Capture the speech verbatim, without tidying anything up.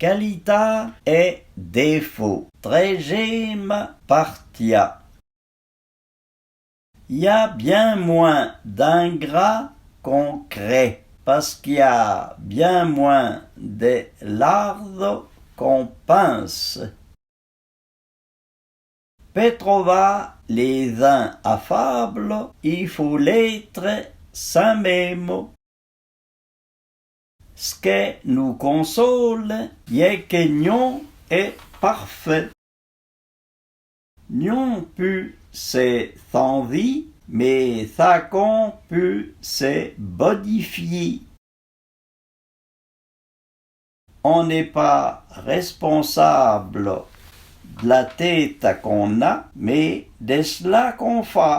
Qualitâ è défô. Trèjéma partia. Y a byin mwin d'ingrâ k'on krê, pask'i a byin mwin de lardo k'on pinse. Pe trovâ lé zhin afâblo, i fô l'étre sin mémo. S'ke nou konsole, y è ke nyon è parfê. Nyon pu se sanzî, mé sakon pu se bodifié. On n'è pâ responsâblo de la téta k'on a, mé de s'la k'on fâ.